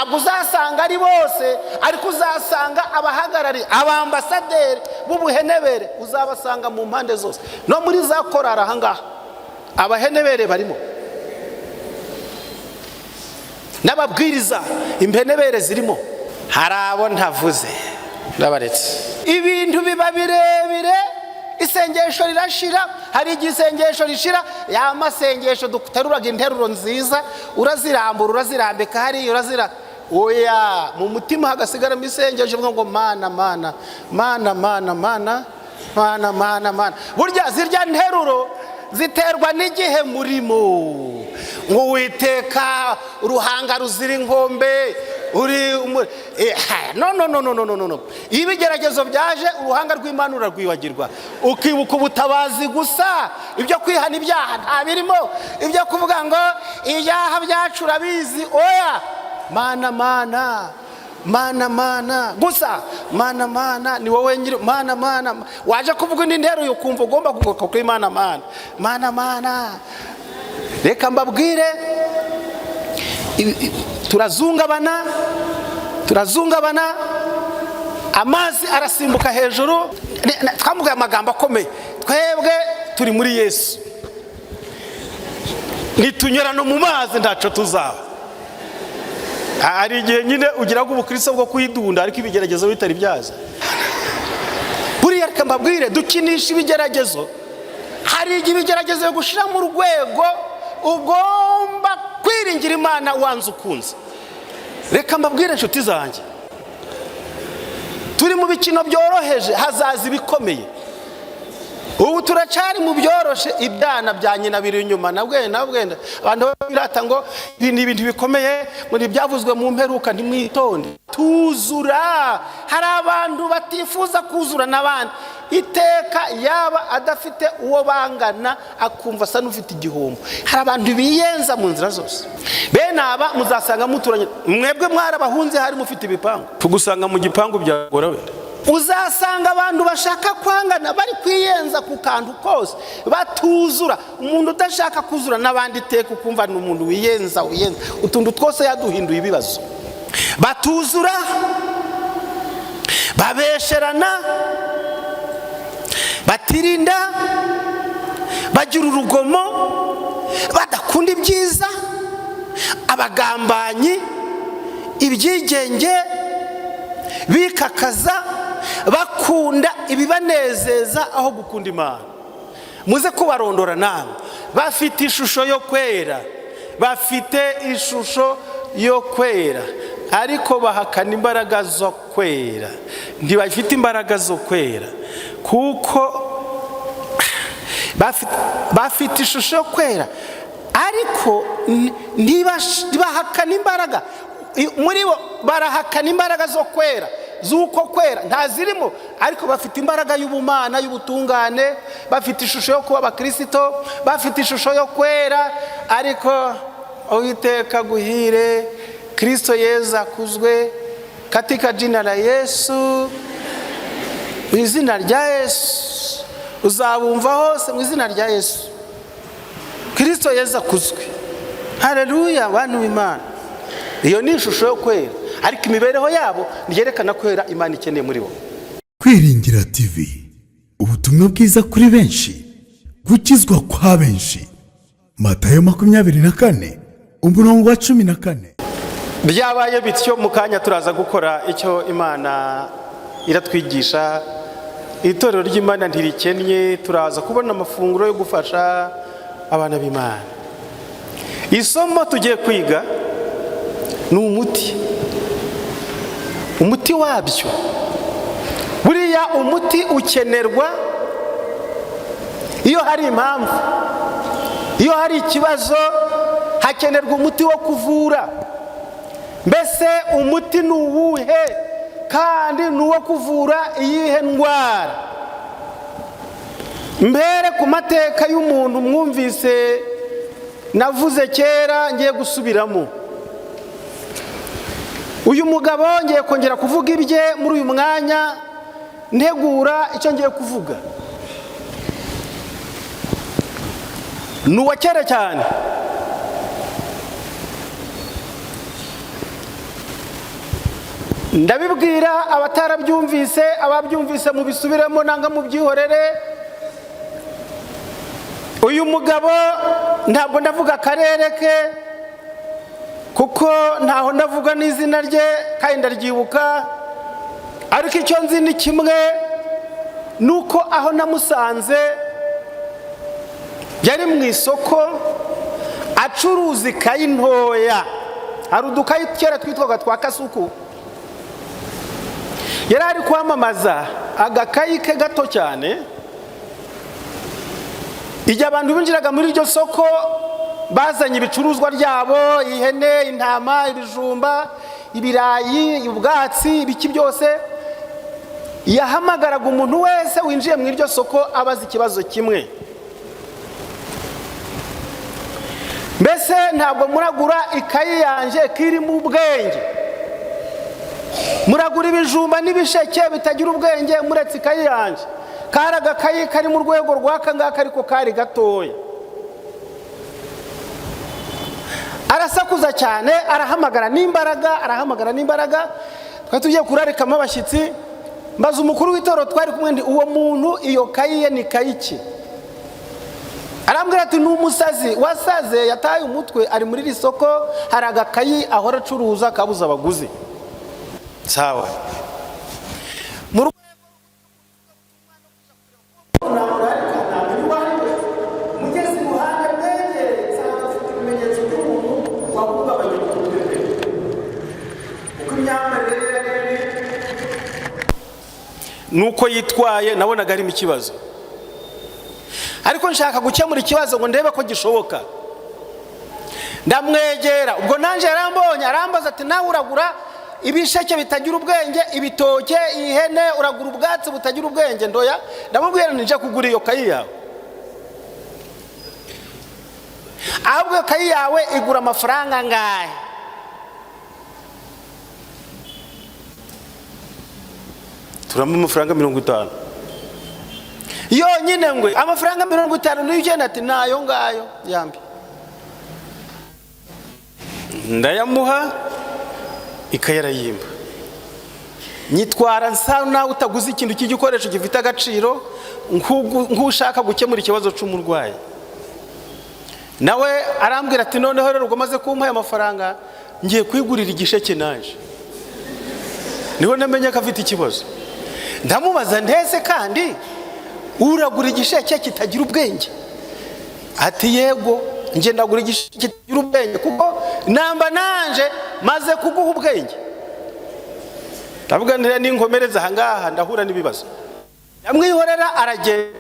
Ntabwo uzasanga ari bose, ariko uzasanga abahagarariye abambasaderi b'ubuhenebere, uzabasanga mu mpande zose, no muri za korari ahangaha abahenebere barimo, n'ababwiriza impenebere zirimo. Hari abo ntavuze, ndabaretse. Ibintu biba birebire, isengesho rirashira. Hari igihe isengesho rishira, ya masengesho duteruraga interuro nziza, urazirambura, urazirambika hariya, urazira oya, mu mutima hagasigaramo isengesho ngo Mana, Mana, Mana, Mana, Mana, Mana, Mana, Mana. Burya zirya nteruro ziterwa n'igihe murimo, ngo Uwiteka uruhanga ruzira inkombe uri no, no, no, no, no, no, no. Iyo ibigeragezo byaje, uruhanga rw'Imana urarwibagirwa, ukibuka ubutabazi gusa. Ibyo kwihana ibyaha nta birimo, ibyo kuvuga ngo ibyaha byacu urabizi, oya. Mana, Mana, Mana, Mana gusa, Mana, Mana, ni wowe nyiri Mana, Mana. Waje kuvuga indi nteruro, ukumva ugomba kugaruka kuri Mana, Mana, Mana, Mana. Reka mbabwire, turazungabana, turazungabana, amazi arasimbuka hejuru. Twamubwiye amagambo akomeye: twebwe turi muri Yesu, nitunyura no mu mazi ntaco tuzaba. Hari igihe nyine ugira ngo ubukristo bwo kwidunda, ariko ibigeragezo bitari byaza. Buriya reka mbabwire, dukinisha ibigeragezo. Hari igihe ibigeragezo bigushyira mu rwego ugomba kwiringira Imana wanze ukunze. Reka mbabwire, inshuti zanjye, turi mu bikino byoroheje, hazaza ibikomeye. Ubu turacyari mu byoroshe, ibyana bya nyina biri inyuma. Nabwe nabwenda abantu birata ngo ibi ni ibintu bikomeye, ngo ntibyavuzwe mu mperuka. Ntimwitonde tuzura. Hari abantu batifuza kuzura n'abandi iteka, yaba adafite uwo bangana akumva asa n'ufite igihombo. Hari abantu biyenza mu nzira zose. Bene aba muzasanga muturanye, mwebwe mwarabahunze, hari mufite ibipangu, tugusanga mu gipangu byagora wenda. Uzasanga abantu bashaka kwangana bari kwiyenza ku kantu kose, batuzura. Umuntu udashaka kuzura n'abandi iteka, ukumva ni umuntu wiyenza, wiyenza utuntu twose yaduhinduye ibibazo. Batuzura, babesherana, batirinda, bagira urugomo, badakunda ibyiza, abagambanyi, ibyigenge, bikakaza, bakunda ibibanezeza aho gukunda Imana. Muze kubarondora namwe. Bafite ishusho yo kwera, bafite ishusho yo kwera, ariko bahakana imbaraga zo kwera. Ntibafite imbaraga zo kwera, kuko bafite ishusho yo kwera, ariko ntibahakana imbaraga. Muri bo barahakana imbaraga zo kwera, z'uko kwera ntazirimo, ariko bafite imbaraga y'ubumana, y'ubutungane. Bafite ishusho yo kuba abakirisito, bafite ishusho yo kwera, ariko Uwiteka guhire, Kirisito Yezu akuzwe, katika jina la Yesu, mu izina rya Yesu. Uzabumva hose mu izina rya Yesu. Kirisito Yezu akuzwe, hareruya. Bantu b'Imana, iyo ni ishusho yo kwera, ariko imibereho yabo ntiyerekana kwera Imana ikeneye muri bo. Kwiringira TV, ubutumwa bwiza kuri benshi, gukizwa kwa benshi. Matayo 24, umurongo wa 14. Byabaye bityo. Mu kanya turaza gukora icyo Imana iratwigisha. Itorero ry'Imana ntirikennye, turaza kubona amafunguro yo gufasha abana b'Imana. Isomo tugiye kwiga ni umuti, umuti wabyo. Buriya umuti ukenerwa iyo hari impamvu, iyo hari ikibazo hakenerwa umuti wo kuvura. Mbese umuti ni uwuhe, kandi ni uwo kuvura iyihe ndwara? Mbere ku mateka y'umuntu mwumvise navuze kera, ngiye gusubiramo. Uyu mugabo ngiye kongera kuvuga ibye muri uyu mwanya ntegura icyo ngiye kuvuga. Ni uwa kera cyane. Ndabibwira abatarabyumvise, ababyumvise mubisubiremo nanga mubyihorere. Uyu mugabo, ntabwo ndavuga akarere ke kuko ntaho ndavuga n'izina rye kandi ndaryibuka, ariko icyo nzi ni kimwe, ni uko aho namusanze yari mu isoko acuruza ikayi ntoya. Hari udukayi kera twitwaga twa kasuku. Yari ari kwamamaza agakayi ke gato cyane. Igihe abantu binjiraga muri iryo soko bazanye ibicuruzwa byabo, ihene, intama, ibijumba, ibirayi, ubwatsi, ibiki byose, yahamagaraga umuntu wese winjiye mu iryo soko abaza ikibazo kimwe: "Mbese ntabwo muragura ikayi yanjye ko irimo ubwenge? Muragura ibijumba n'ibisheke bitagira ubwenge, muretse ikayi yanjye?" Kari agakayi kari mu rwego rw'aka ngaka, ariko kari gatoya. Arasakuza cyane, arahamagara n'imbaraga, arahamagara n'imbaraga. Twari tugiye kurarikamo abashyitsi. Mbaza umukuru w'itorero twari kumwe ndi: "Uwo muntu, iyo kayi ye ni kayi ki?" Arambwira ati: "Ni umusazi wasaze, yataye umutwe, ari muri iri soko, hari agakayi ahora acuruza kabuze abaguzi." Sawa. Mu mugeze iruhande mwegereye, nsanga afite ibimenyetso by'umuntu wahungabanya umutwe pe, uko imyambarire ye yari iri nuko yitwaye, nabonaga harimo ikibazo, ariko nshaka gukemura ikibazo ngo ndebe ko gishoboka. Ndamwegera. Ubwo nanjye yarambonye, arambaza ati: "Nawe uragura ibisheke bitagira ubwenge, ibitoke, ihene, uragura ubwatsi butagira ubwenge?" Ndoya. Ndamubwira nti: "Kugura iyo kayi yawe. Ahubwo iyo kayi yawe igura amafaranga angahe?" Turamuha amafaranga 50 yonyine. Ngwe amafaranga 50 niyo ugenda? Ati: "Nayo ngayo yambi." Ndayamuha, ikayi arayimba. Nyitwara nsa nawe utaguze ikintu cy'igikoresho gifite agaciro, nk'ushaka gukemura ikibazo cy'umurwayi. Nawe arambwira ati: "Noneho rero ubwo maze kumpa aya mafaranga, ngiye kwigurira igisheke naje." Niho namenye ko afite ikibazo. Ndamubaza: "Ntese kandi uragura igisheke kitagira ubwenge?" Ati: "Yego, njye ndagura igisheke kitagira ubwenge kuko namba nanje maze kuguha ubwenge." Ndavuga nti: "Ninkomereza aha ngaha ndahura n'ibibazo." Ndamwihorera, aragenda.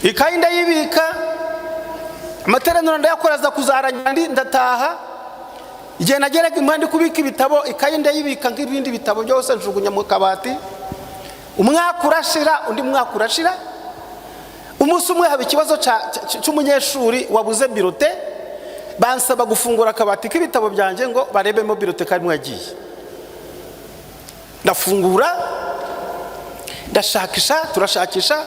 Ikayi ndayibika, amateraniro ndayakora, aza kuzarangira, ndataha. Igihe nageraga impande kubika ibitabo, ikayi ndayibika nk'ibindi bitabo byose, njugunya mu kabati. Umwaka urashira, undi mwaka urashira. Umunsi umwe haba ikibazo cy'umunyeshuri wabuze bulletin. Bansaba gufungura akabati k'ibitabo byanjye ngo barebemo bulletin karimo yagiye. Ndafungura, ndashakisha, turashakisha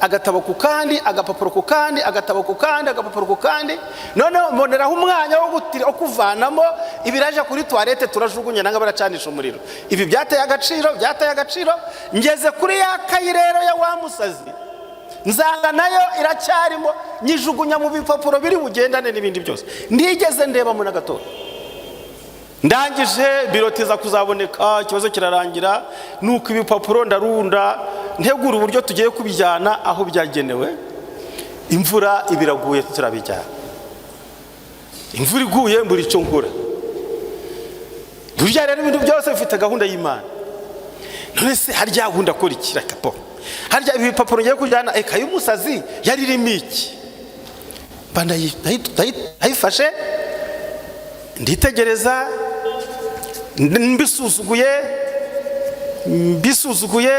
agatabo ku kandi, agapapuro ku kandi, agatabo ku kandi, agapapuro ku kandi. Noneho mboneraho umwanya wo kuvanamo ibiraja kuri toilette, turajugunya nanga baracanisha umuriro. Ibi byateye agaciro, byateye agaciro. Ngeze kuri ya kayi rero ya wa musazi, nzanga nayo iracyarimo. Nyijugunya mu bipapuro biri bugendane n'ibindi byose, ntigeze ndebamo na gatoya. Ndangije, bulletin iza kuzaboneka, ikibazo kirarangira. Nuko ibipapuro ndarunda, ntegura uburyo tugiye kubijyana aho byagenewe. Imvura ibiraguye, turabijyana. Imvura iguye, mbura icyo nkura. Burya rero ibintu byose bifite gahunda y'Imana. None se harya wundi akora iki? Reka po, harya ibi bipapuro ngiye kujyana, ikayi y'umusazi yari irimo iki? Mba ndayifashe, nditegereza, mbisuzuguye, mbisuzuguye,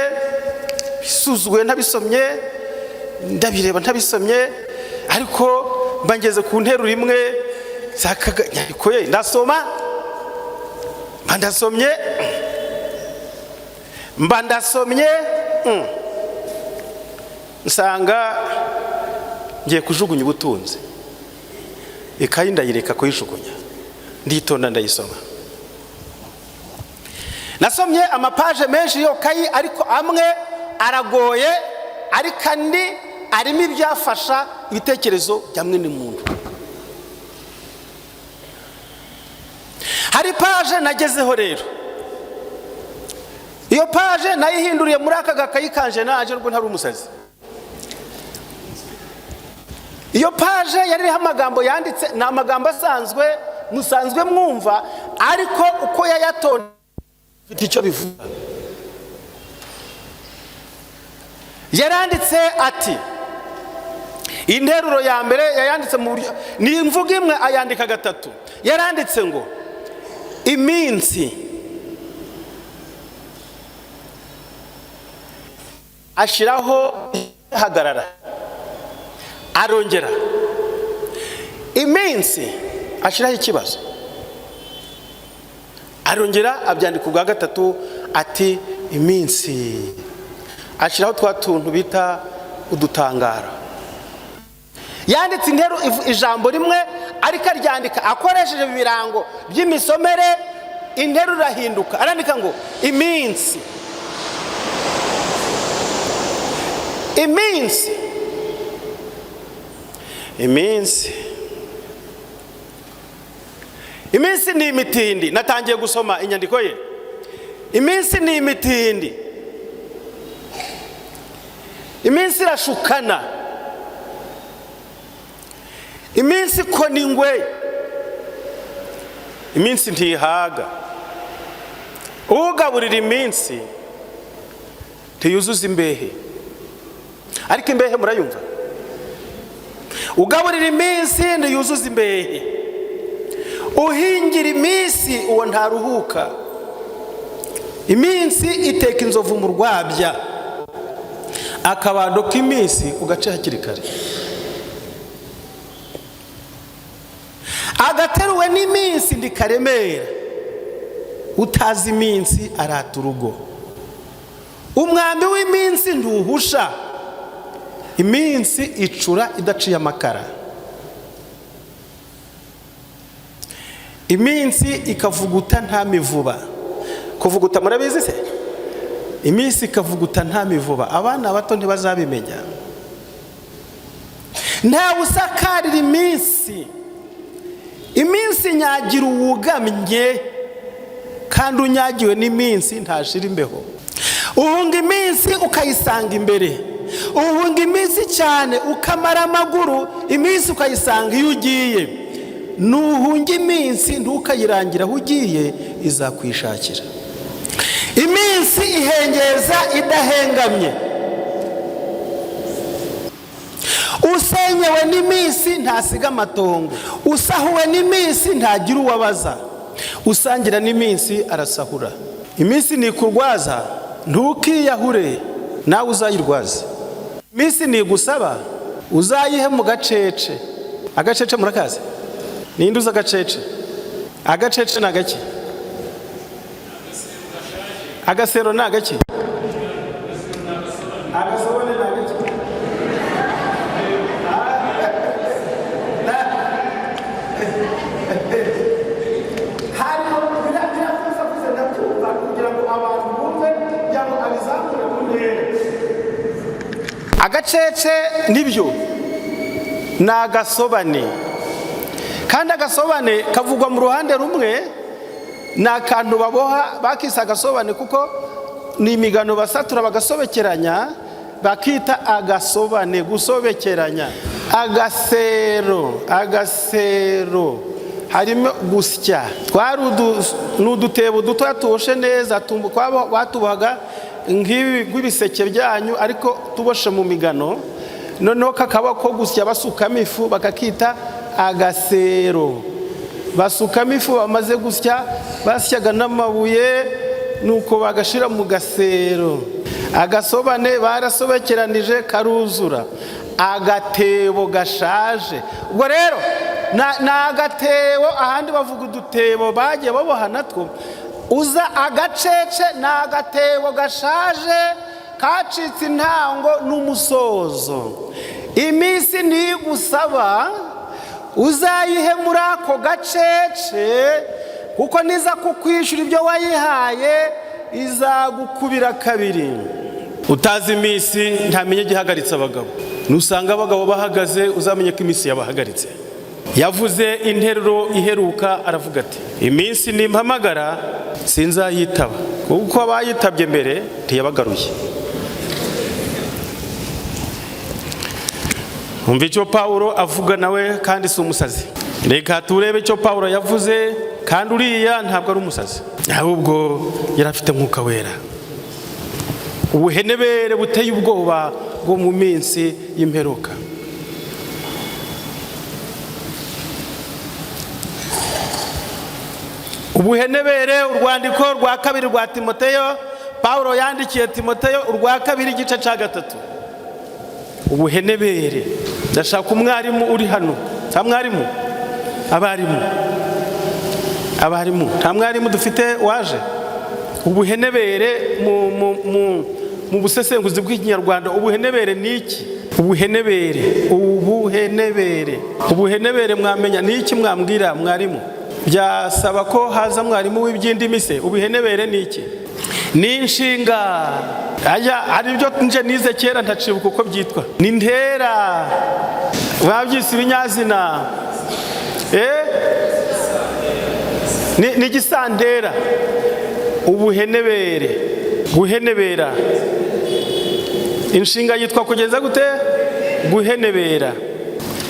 bisuzuguye, ntabisomye. Ndabireba ntabisomye, ariko mba ngeze ku nteruro imwe nyandiko ye, ndasoma. Mba ndasomye, mba ndasomye, nsanga ngiye kujugunya ubutunzi. Ikayi ndayireka kuyijugunya, nditonda, ndayisoma. Nasomye amapaje menshi y'iyo kayi, ariko amwe aragoye, ariko andi arimo ibyafasha ibitekerezo bya mwene muntu. Hari paje nagezeho rero, iyo paje nayihinduriye muri aka gakayi kanje, naje rwo ntari umusazi. Iyo paje yari iriho amagambo yanditse, ni amagambo asanzwe musanzwe mwumva, ariko uko yayatonze bifite icyo bivuga. Yaranditse ati, interuro ya mbere yayanditse mu buryo ni imvugo imwe, ayandika gatatu. Yaranditse ngo iminsi, ashyiraho hagarara, arongera iminsi, ashyiraho ikibazo, arongera abyandika ubwa gatatu ati iminsi, ashyiraho twa tuntu bita udutangaro. Yanditse interuro ijambo rimwe, ariko aryandika akoresheje ibirango by'imisomere, interuro irahinduka. Arandika ngo iminsi, iminsi, iminsi, iminsi ni imitindi. Natangiye gusoma inyandiko ye. Iminsi ni imitindi, iminsi irashukana, iminsi ikona ingwe, iminsi ntihaga. Ugaburira iminsi ntiyuzuza imbehe, ariko imbehe murayumva. Ugaburira iminsi ntiyuzuza imbehe, uhingira iminsi uwo ntaruhuka. Iminsi iteka inzovu mu rwabya, akabando k'iminsi ugace hakiri kare. Agateruwe n'iminsi ndikaremera, utazi iminsi arata urugo. Umwambi w'iminsi ntuhusha, iminsi icura idaciye amakara. Iminsi ikavuguta nta mivuba. Kuvuguta murabizi se? Iminsi ikavuguta nta mivuba, abana bato ntibazabimenya. Ntawe usakarira iminsi, iminsi nyagira uwugamye, kandi unyagiwe n'iminsi ntashira imbeho. Uhunga iminsi ukayisanga imbere, uhunga iminsi cyane ukamara amaguru, iminsi ukayisanga iyo ugiye. Nuhunga iminsi ntukayirangira aho ugiye, izakwishakira. Iminsi ihengeza idahengamye, usenyewe n'iminsi ntasiga amatongo, usahuwe n'iminsi ntagira uwabaza, usangira n'iminsi arasahura. Iminsi nikurwaza ntukiyahure, nawe uzayirwaze. Iminsi nigusaba uzayihe mu gacece. Agacece murakazi? Ninde uzi agacece? Agacece ni agake? Agasero ni agake? Agasobane ni agake? Hariho biravuze ndabyumva, kugira ngo abantu bumve, kugira ngo abizamure mu ntera. Agacece nibyo ni agasobane, kandi agasobane kavugwa mu ruhande rumwe, ni akantu baboha bakise agasobane kuko ni imigano basatura bagasobekeranya, bakita agasobane, gusobekeranya. Agasero, agasero harimo gusya, twari ni udutebo dutoya tuboshe neza, batubohaga nk'ibiseke byanyu, ariko tuboshe mu migano, noneho kakaba ko gusya basukamo ifu, bakakita agasero. Basukamo ifu bamaze gusya, basyaga n'amabuye, nuko bagashira mu gasero. Agasobane barasobekeranije karuzura. Agatebo gashaje, ubwo rero ni agatebo, ahandi bavuga udutebo bagiye baboha natwo. Uza agacece ni agatebo gashaje kacitse intango n'umusozo. Iminsi ntigusaba uzayihe muri ako gacece, Kuko niza kukwishyura ibyo wayihaye, izagukubira kabiri. Utazi iminsi ntamenye igihagaritse abagabo. Nusanga abagabo bahagaze, uzamenye ko iminsi yabahagaritse. Yavuze interuro iheruka, aravuga ati: "Iminsi nimpamagara sinzayitaba," kuko abayitabye mbere ntiyabagaruye. Umva icyo Pawulo avuga nawe, kandi si umusazi. Reka turebe icyo Pawulo yavuze, kandi uriya ntabwo ari umusazi, ahubwo yari afite Mwuka Wera. Ubuhenebere buteye ubwoba bwo mu minsi y'imperuka. Ubuhenebere, urwandiko rwa kabiri rwa Timoteyo, Pawulo yandikiye Timoteyo, urwa kabiri, igice cya 3. Ubuhenebere. Ndashaka umwarimu uri hano. Nta mwarimu? Abarimu, abarimu, nta mwarimu dufite waje? Ubuhenebere mu busesenguzi bw'Ikinyarwanda, ubuhenebere ni iki? Ubuhenebere, ubuhenebere, ubuhenebere mwamenya ni iki? Mwambwira mwarimu? Byasaba ko haza mwarimu w'iby'indimi se. Ubuhenebere ni iki? Ni inshinga. Aya hari ibyo nje nize kera ntacibuka uko byitwa. Ni ntera, babyise ibinyazina, ni igisantera. Ubuhenebere, guhenebera, inshinga yitwa kugenza gute? Guhenebera.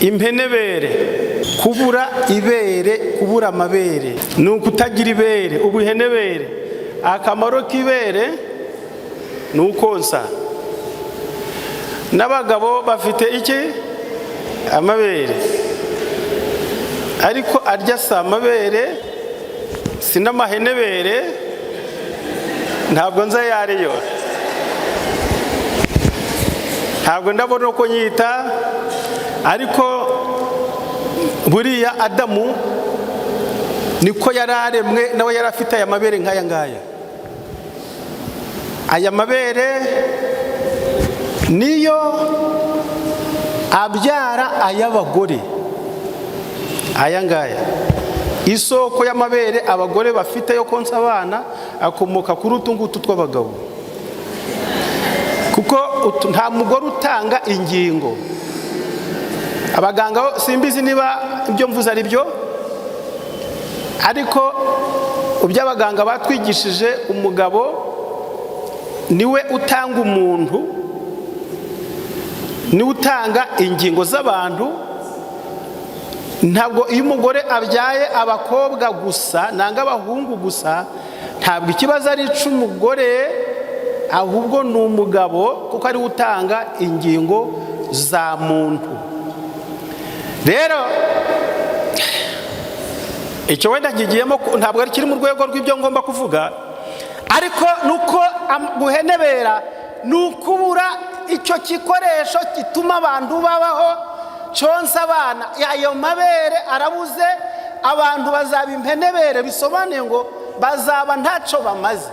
Impenebere, kubura ibere, kubura amabere, ni ukutagira ibere. Ubuhenebere, akamaro k'ibere ni ukonsa. N'abagabo bafite iki? Amabere, ariko arya si amabere, si n'amahenebere, ntabwo nzi ayo ariyo, ntabwo ndabona uko nyita. Ariko buriya Adamu niko yari aremwe, nawe yari afite aya mabere nk'aya ngaya. Aya mabere niyo abyara ay'abagore, aya ngaya. Isoko y'amabere abagore bafite yo konsa abana akomoka kuri utu ngutu tw'abagabo, kuko nta mugore utanga ingingo. Abaganga, simbizi niba ibyo mvuze ari byo, ariko ibyo abaganga batwigishije, umugabo niwe utanga umuntu, niwe utanga ingingo z'abantu. Ntabwo iyo umugore abyaye abakobwa gusa nanga abahungu gusa, ntabwo ikibazo ari icy'umugore, ahubwo ni umugabo, kuko ariwe utanga ingingo za muntu. Rero icyo wenda nkigiyemo, ntabwo ari kiri mu rwego rw'ibyo ngomba kuvuga, ariko nuko guhenebera ni ukubura icyo gikoresho gituma abantu babaho, cyonsa abana. Ayo mabere arabuze, abantu bazaba impenebere, bisobanuye ngo bazaba ntacyo bamaze.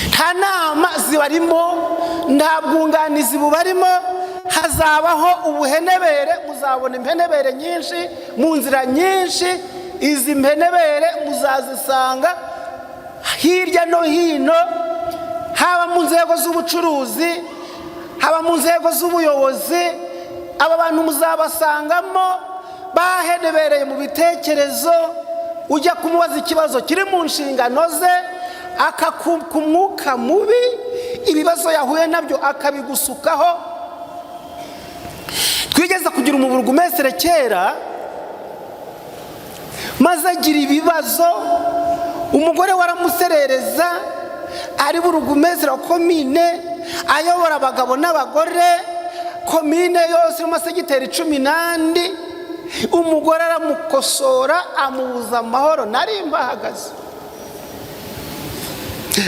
Nta nama zibarimo, nta bwunganizi bubarimo, hazabaho ubuhenebere. Muzabona impenebere nyinshi mu nzira nyinshi. Izi mpenebere muzazisanga hirya no hino, haba mu nzego z'ubucuruzi, haba mu nzego z'ubuyobozi. Aba bantu muzabasangamo bahenebereye mu bitekerezo. Ujya kumubaza ikibazo kiri mu nshingano ze, akakuka umwuka mubi, ibibazo yahuye nabyo akabigusukaho. Twigeze kugira umuburugumesire kera, maze agira ibibazo, umugore we aramuserereza. Ari burugumesire wa komine, ayobora abagabo n'abagore, komine yose irimo segiteri 14. Umugore aramukosora, amubuza amahoro. Nari mbahagaze.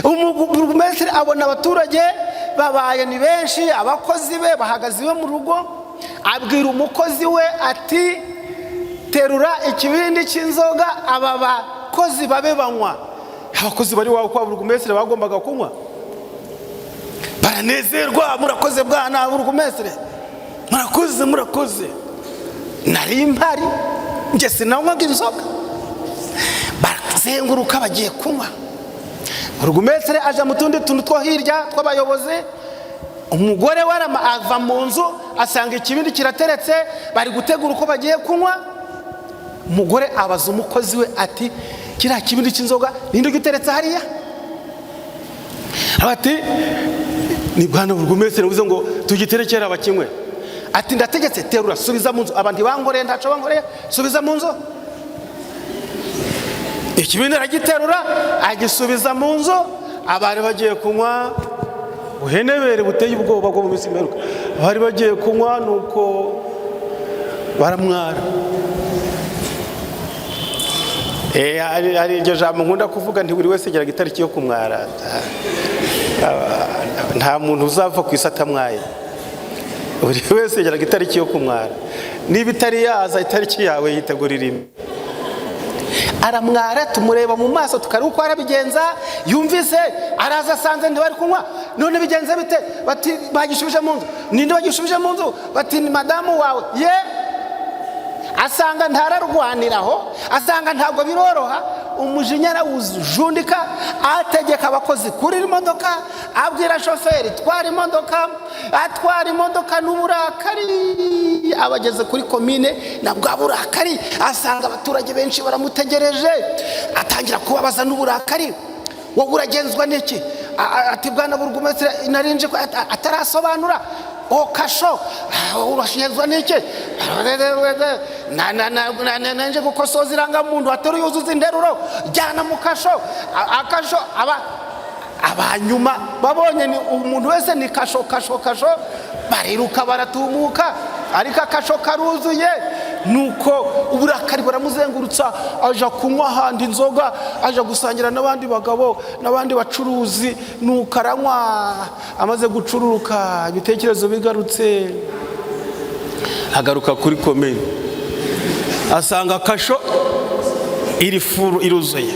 Umuburugumesire abona abaturage babaye ni benshi, abakozi be bahagaze iwe mu rugo, abwira umukozi we ati: "Terura ikibindi cy'inzoga, aba bakozi babe banywa." Abakozi bari iwawe kwa burugumesire bagombaga kunywa, baranezerwa: "Murakoze bwana burugumesire, murakoze, murakoze." Nari mpari, njye sinanywaga inzoga. Barazenguruka, bagiye kunywa. Burugumesitiri aja mu tundi tuntu two hirya tw'abayobozi. Umugore we ava mu nzu, asanga ikibindi kirateretse, bari gutegura uko bagiye kunywa. Umugore abaza umukozi we ati: "Kiriya kibindi cy'inzoga ninde ugiteretse hariya?" Ati: "Ni bwana burugumesitiri, uvuze ngo tugiterekere abakinywe." Ati: "Ndategetse, terura, subiza mu nzu. Aba ntibankoreye, ntaco bankoreye, subiza mu nzu." Ikibindi aragiterura, agisubiza mu nzu. Abari bagiye kunywa, buhenebere buteye ubwoba bwo mu minsi mperuka, bari bagiye kunywa, nuko baramwara. Hari iryo jambo nkunda kuvuga nti: "Buri wese ageraga itariki yo kumwara." Nta muntu uzava ku isi atamwaye. Buri wese ageraga itariki yo kumwara. Niba itari yaza itariki yawe, yitegurira imwe. Aramwara, tumureba mu maso, tukareba uko arabigenza. Yumvise araza, asanze ntibari kunywa. "None bigenze bite?" Bati: "Bagishubije mu nzu." "Ninde bagishubije mu nzu?" Bati: "Ni madamu wawe." Ye, asanga ntararwaniraho, asanga ntabwo biroroha. Umujinya arawujundika, ategeka abakozi kurira imodoka, abwira shoferi: "Twara imodoka." Atwara imodoka n'uburakari, abageze kuri komine na bwa burakari, asanga abaturage benshi baramutegereje, atangira kubabaza n'uburakari: "Wowe uragenzwa n'iki?" Ati: "Bwana burugumesitiri, narinje ko atarasobanura o kasho. "Uragenzwa n'iki?" "Nanje gukosoza irangamuntu." "Ateruye, yuzuza interuro, jyana mu kasho." Akasho aba abanyuma babonye ni umuntu wese ni kasho, kasho, kasho. Bariruka, baratumuka, ariko akasho karuzuye. Nuko uburakari buramuzengurutsa, aja kunywa ahandi inzoga, aja gusangira n'abandi bagabo n'abandi bacuruzi. Nuko aranywa, amaze gucururuka, ibitekerezo bigarutse, agaruka kuri komini, asanga kasho iri full, iruzuye.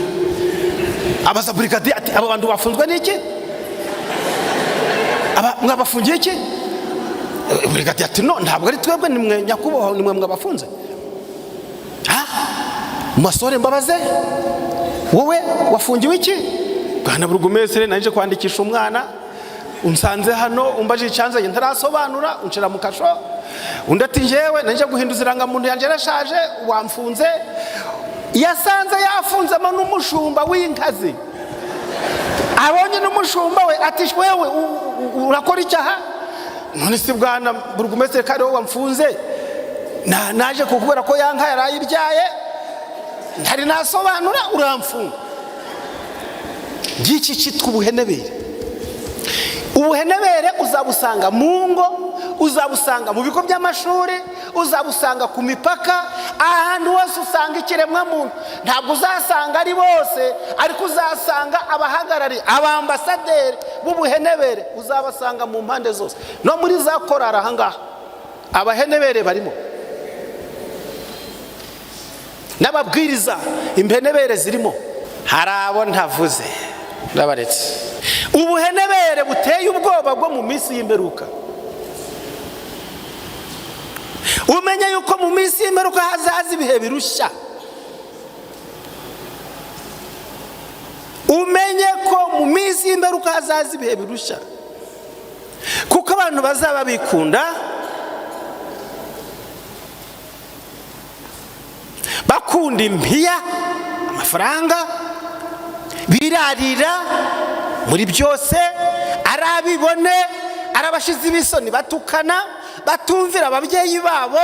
Abaza brigadier ati: "Aba bantu bafunzwe n'iki? Aba mwabafungiye iki?" Brigadier ati: "No, ntabwo ari twebwe, ni mwe nyakubahwa, ni mwe mwabafunze." "Ha, masore, mbabaze, wowe wafungiwe iki?" "Bwana burugumesire, naje kwandikisha umwana, unsanze hano, umbaje icyanzanye, ntarasobanura unshira mu kasho." Undi ati: "Njyewe naje guhinduza irangamuntu yanjye, yarashaje, wamfunze." Yasanze yafunzemo n'umushumba w'inkazi. Abonye n'umushumba we, ati: "Wewe urakora icyaha?" "None si bwana burugumesitiri, kandi wowe wamfunze, naje kukubera ko yanka yarayibyaye, ntari nasobanura uramfunga." Ngiki cyitwa ubuhenebere. Ubuhenebere uzabusanga mu ngo, uzabusanga mu bigo by'amashuri, uzabusanga ku mipaka, ahantu hose usanga ikiremwamuntu. Ntabwo uzasanga ari bose, ariko uzasanga abahagarariye, abambasaderi b'ubuhenebere, uzabasanga mu mpande zose, no muri za korari. Ahangaha abahenebere barimo, n'ababwiriza impenebere zirimo. Hari abo ntavuze, ndabaretse. Ubuhenebere buteye ubwoba bwo mu minsi y'imperuka. Umenye yuko mu minsi y'imperuka hazaza ibihe birushya. Umenye ko mu minsi y'imperuka hazaza ibihe birushya, kuko abantu bazaba bikunda, bakunda impiya, amafaranga, birarira muri byose, ari abibone, ari abashizi b'isoni, batukana, batumvira ababyeyi babo,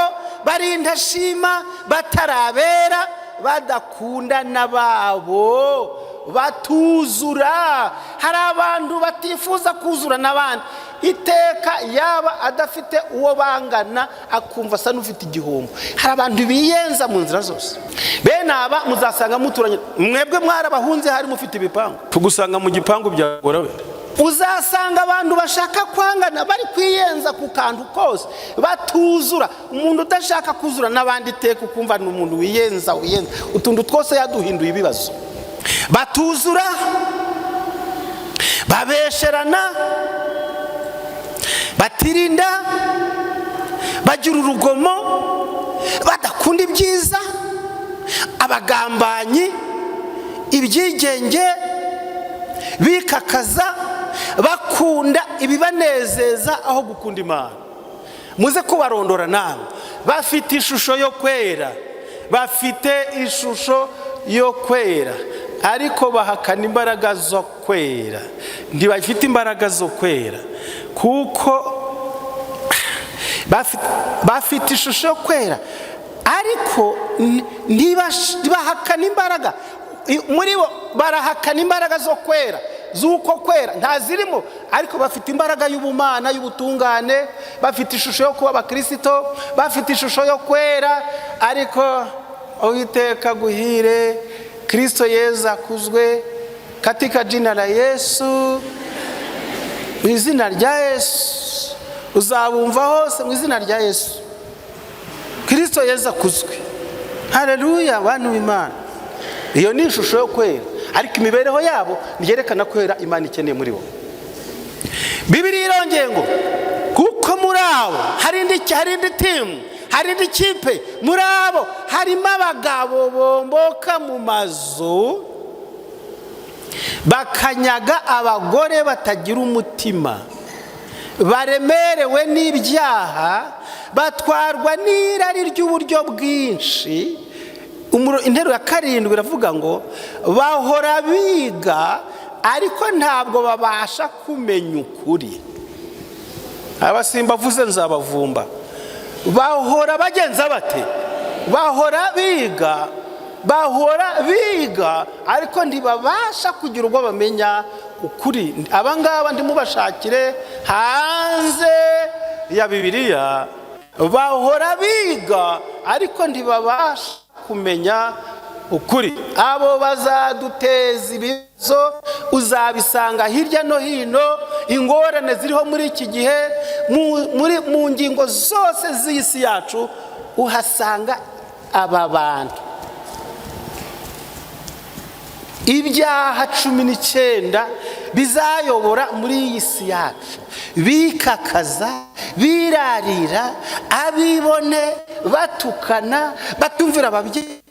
bari indashima, batarabera, badakundana babo, batuzura. Hari abantu batifuza kuzura n'abandi. Iteka yaba adafite uwo bangana, akumva asa n'ufite igihombo. Hari abantu biyenza mu nzira zose. Bene aba muzasanga muturanye. Mwebwe mwarabahunze, hari mufite ibipangu, tugusanga mu gipangu byagora we. Uzasanga abantu bashaka kwangana, bari kwiyenza ku kantu kose, batuzura. Umuntu udashaka kuzura n'abandi, iteka ukumva ni umuntu wiyenza, wiyenza, utuntu twose yaduhinduye ibibazo. Batuzura, babesherana, batirinda, bagira urugomo, badakunda ibyiza, abagambanyi. Ibyigenge, bikakaza, bakunda ibibanezeza aho gukunda Imana. Muze kubarondora namwe. Bafite ishusho yo kwera, bafite ishusho yo kwera, ariko bahakana imbaraga zo kwera. Ntibafite imbaraga zo kwera, kuko bafite ishusho yo kwera, ariko ntibahakana imbaraga. Muri bo barahakana imbaraga zo kwera, z'uko kwera ntazirimo, ariko bafite imbaraga y'ubumana, y'ubutungane. Bafite ishusho yo kuba abakirisito, bafite ishusho yo kwera, ariko Uwiteka guhire, Kirisito Yezu akuzwe, katika jina la Yesu, mu izina rya Yesu. Uzabumva hose mu izina rya Yesu. Kirisito Yezu akuzwe, hareruya! Bantu b'Imana, iyo ni ishusho yo kwera, ariko imibereho yabo ntiyerekana kwera Imana ikeneye muri bo. Bibiri irongeye ngo kuko muri abo hari indi team, hari indi kipe. Muri abo harimo abagabo bomboka mu mazu, bakanyaga abagore batagira umutima, baremerewe n'ibyaha, batwarwa n'irari ry'uburyo bwinshi. Interuro ya karindwi iravuga ngo bahora biga, ariko ntabwo babasha kumenya ukuri. Abasimba avuze nzabavumba. Bahora bagenza bate? Bahora biga, bahora biga, ariko ntibabasha kugira ubwo bamenya ukuri. Abangaba ndimubashakire hanze ya Bibiliya. Bahora biga, ariko ntibabasha kumenya ukuri. Abo bazaduteza ibibazo, uzabisanga hirya no hino. Ingorane ziriho muri iki gihe, mu ngingo zose z'isi yacu, uhasanga aba bantu. Ibyaha 19 bizayobora muri iyi si yacu: bikakaza, birarira, abibone, batukana, batumvira ababyeyi,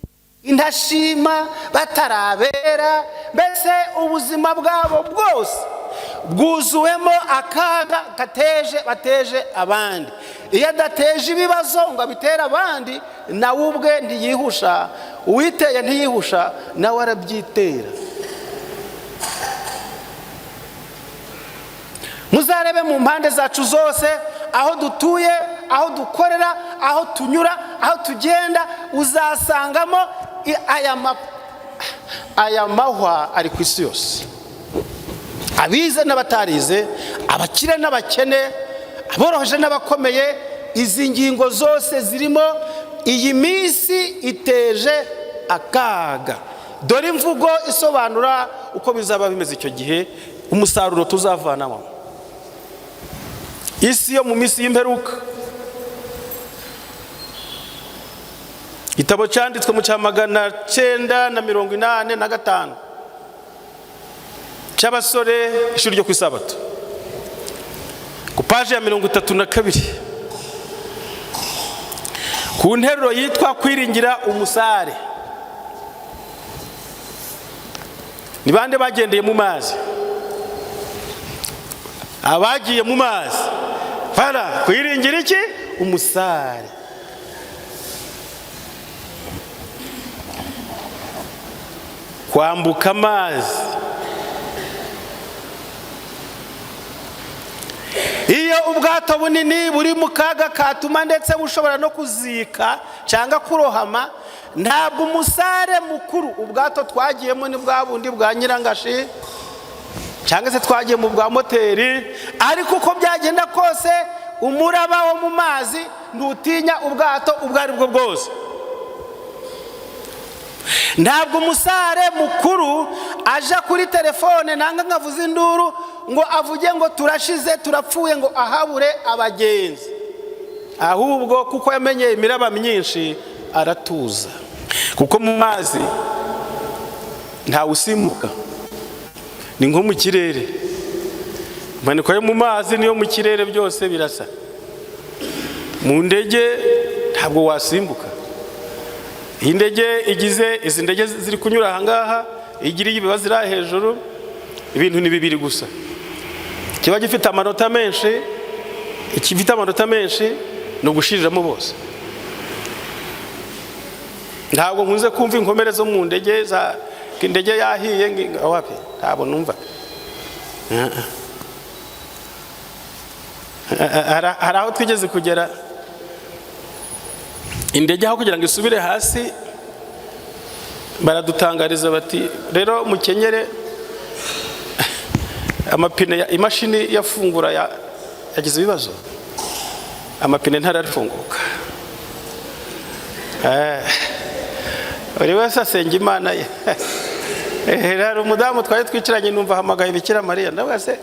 intashima, batarabera. Mbese ubuzima bwabo bwose bwuzuwemo akaga gateje, bateje abandi. Iyo adateje ibibazo ngo abitere abandi, nawe ubwe ntiyihusha. Uwiteye ntiyihusha, nawe arabyitera. Muzarebe mu mpande zacu zose, aho dutuye, aho dukorera, aho tunyura, aho tugenda, uzasangamo aya mahwa ari ku isi yose. Abize n'abatarize, abakire n'abakene, aboroheje n'abakomeye, izi ngingo zose zirimo. Iyi minsi iteje akaga. Dore imvugo isobanura uko bizaba bimeze icyo gihe, umusaruro tuzavanamo. Isi yo mu minsi y'imperuka, igitabo cyanditswe mu cya 985 cy'abasore, ishuri ryo ku isabato, ku paji ya 32, ku nteruro yitwa "Kwiringira umusare". Ni bande bagendeye mu mazi? Abagiye mu mazi fara kwiringira iki? Umusare. Kwambuka amazi. Iyo ubwato bunini buri mu kaga katuma ndetse bushobora no kuzika cyangwa kurohama, ntabwo umusare mukuru, ubwato twagiyemo ni bwa bundi bwa nyirangashi cyangwa se twagiye mu bwa moteri, ariko uko byagenda kose umuraba wo mu mazi ntutinya ubwato ubwo ari bwo bwose. Ntabwo umusare mukuru aja kuri telefone nanga nkavuza induru ngo avuge ngo turashize, turapfuye, ngo ahabure abagenzi. Ahubwo kuko yamenyeye imiraba myinshi, aratuza, kuko mu mazi ntawusimbuka, ni nko mu kirere. Impanuka yo mu mazi niyo mu kirere byose birasa. Mu ndege ntabwo wasimbuka. Iyi ndege igize, izi ndege ziri kunyura ahangaha. Igiriye ibibazo iri hejuru. Ibintu ni bibiri gusa: kiba gifite amanota menshi. Ikifite amanota menshi ni ugushiriramo bose. Ntabwo nkunze kumva inkomere zo mu ndege, za indege yahiye wapi, ntabwo numva. Hari aho twigeze kugera, indege aho kugira ngo isubire hasi, baradutangariza bati: "Rero mukenyere amapine, imashini yafungura yagize ibibazo, amapine ntarafunguka." Buri wese asenga Imana ye. Hari umudamu twari twicaranye, numva ahamagaye Bikira Mariya. Ndavuga: "Se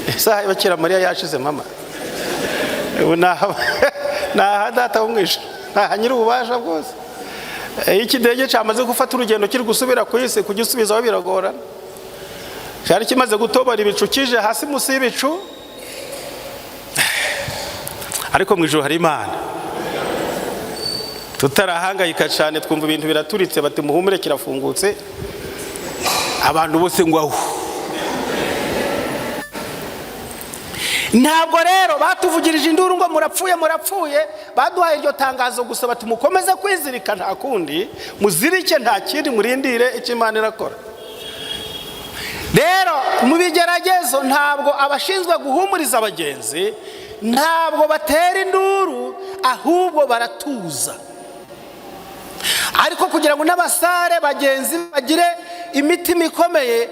isaha ya Bikira Mariya yashize mama? Ubu naha Data wo mu ijuru, naha nyiri ububasha bwose." Iyo ikidege cyamaze gufata urugendo kiri gusubira ku isi, kugisubizaho biragorana. Cyari kimaze gutobora ibicu, kije hasi munsi y'ibicu, ariko mu ijuru hari Imana. Tutarahangayika cyane, twumva ibintu biraturitse, bati: "Muhumure, kirafungutse." Abantu bose ngo ahu. Ntabwo rero batuvugirije induru ngo murapfuye, murapfuye. Baduhaye iryo tangazo gusa, bati: "Mukomeze kwizirika, nta kundi, muzirike, nta kindi, murindire icyo Imana irakora." Rero mu bigeragezo, ntabwo abashinzwe guhumuriza abagenzi, ntabwo batera induru, ahubwo baratuza. Ariko kugira ngo n'abasare bagenzi bagire imitima ikomeye,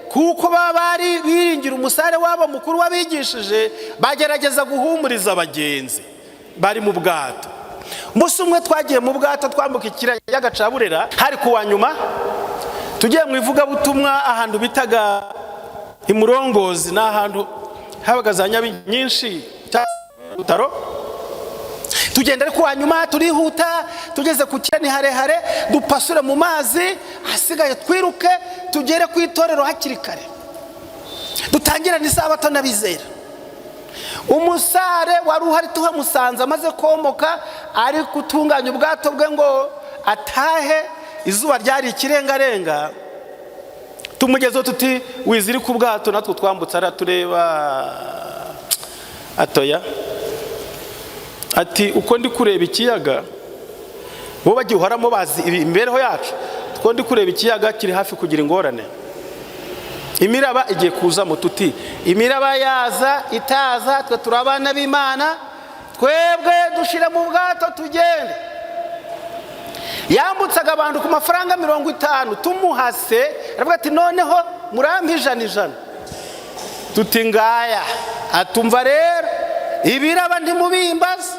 kuko baba bari biringira umusare wabo mukuru wabigishije, bagerageza guhumuriza abagenzi bari mu bwato. Umunsi umwe twagiye mu bwato twambuka ikiyaga cya Burera, hari ku wa nyuma, tugiye mu ivugabutumwa ahantu bitaga Imurongozi, ni ahantu habaga za nyabi nyinshi, Butaro. Tugenda ariko wa nyuma, turihuta, tugeze ku kirani harehare, dupasure mu mazi, hasigaye twiruke tugere ku itorero hakiri kare, dutangirane isabato n'abizera. Umusare wari uhari tuhamusanze amaze komoka, ari gutunganya ubwato bwe ngo atahe. Izuba ryari ikirengarenga. Tumugezeho tuti: "Wizirike ubwato natwe twambutse." Aratureba atoya, ati: "Uko ndi kureba ikiyaga," bo bagihoramo bazi imibereho yacu, "uko ndi kureba ikiyaga kiri hafi kugira ingorane, imiraba igiye kuzamo." Tuti: "Imiraba yaza itaza, twe turi abana b'Imana, twebwe dushyire mu bwato tugende." Yambutsaga abantu ku mafaranga 50. Tumuhase aravuga ati: "Noneho murampa 100 100." Tuti: "Ngaya." Atumva rero ibiraba ntimubimbaze.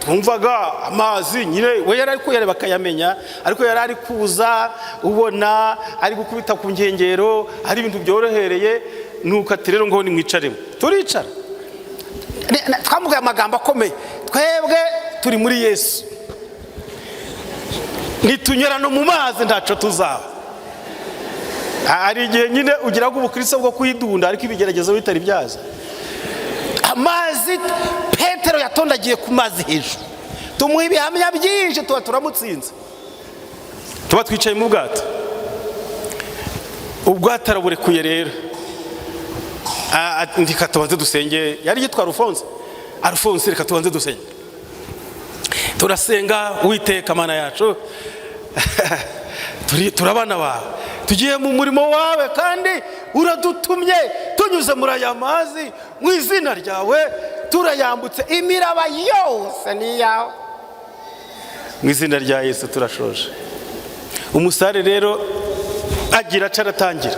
Twumvaga amazi nyine, we yari ari kuyareba akayamenya, ariko yari ari kuza ubona ari gukubita ku nkengero, ari ibintu byorohereye. Nuko ati: "Rero ngo nimwicaremo." Turicara. Twamubwiye amagambo akomeye: "Twebwe turi muri Yesu, nitunyura no mu mazi ntacyo tuzaba." Hari igihe nyine ugira ngo ubukristo bwo kwidunda, ariko ibigeragezo bitari byaza. Amazi, Petero yatondagiye ku mazi hejuru. Tumuha ibihamya byinshi, tuba turamutsinze, tuba twicaye mu bwato. Ubwato araburekuye rero. Reka tubanze dusenge. Yari yitwa Alphonse. "Alphonse, reka tubanze dusenge." Turasenga: "Uwiteka Mana yacu, turi abana bawe, tugiye mu murimo wawe kandi uradutumye. Tunyuze muri aya mazi mu izina ryawe, turayambutse. Imiraba yose ni iyawe. Mu izina rya Yesu turashoje." Umusare rero agira aca aratangira,